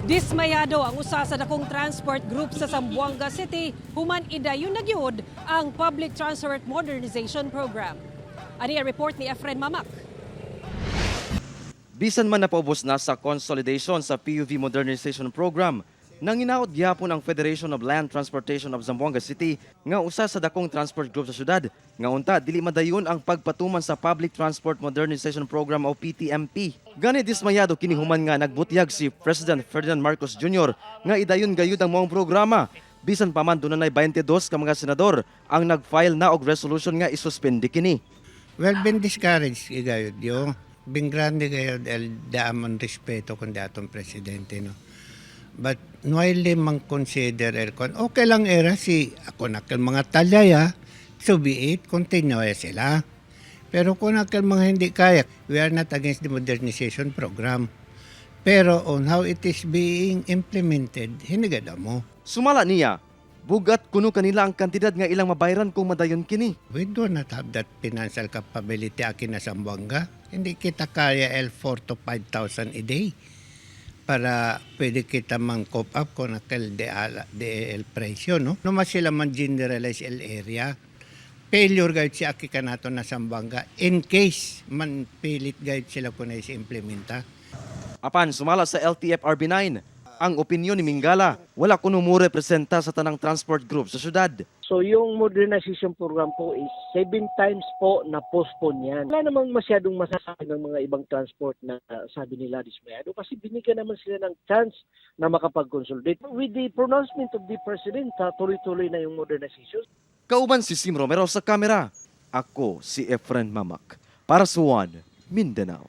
Dismayado ang usa sa dakong transport group sa Zamboanga City human idayon na gyud ang Public Transport Modernization Program. Ani ang report ni Efren Mamak. Bisan man napaubos na sa consolidation sa PUV Modernization Program, nanginaot gihapon ang Federation of Land Transportation of Zamboanga City nga usa sa dakong transport group sa syudad nga unta dili madayon ang pagpatuman sa Public Transport Modernization Program o PTMP. Gani dismayado kini human nga nagbutyag si President Ferdinand Marcos Jr. nga idayon gayud ang maong programa bisan pa man dunay 22 ka mga senador ang nag-file na og resolution nga isuspende kini. Well, been discouraged gayud yo. Bin grande gayud el daamon respeto kundi atong presidente, no. But noily mang consider el kon okay lang era si ako nakal mga talyaya, so be it, continue sila. Pero kung nakal mga hindi kaya, we are not against the modernization program. Pero on how it is being implemented, hinigada mo. Sumala niya, bugat kuno kanila ang kantidad nga ilang mabayran kung madayon kini. We do not have that financial capability akin na Zamboanga. Hindi kita kaya el 4 to 5,000 a day para pwede kita mang cope up kung akal de, ala, de el presyo, no? No mas sila man generalize el area. Failure gayud si aki kanato na Zamboanga in case man pilit gayud sila kung na implementa. Apan sumala sa LTFRB 9, ang opinyon ni Mingala, wala kuno mo representa sa tanang transport group sa syudad. So yung modernization program po is seven times po na postpone yan. Wala namang masyadong masasabi ng mga ibang transport na sabi nila dismayado kasi binigyan naman sila ng chance na makapag-consolidate. With the pronouncement of the President, tuloy-tuloy na yung modernization. Kauban si Sim Romero sa kamera. Ako si Efren Mamak para sa One Mindanao.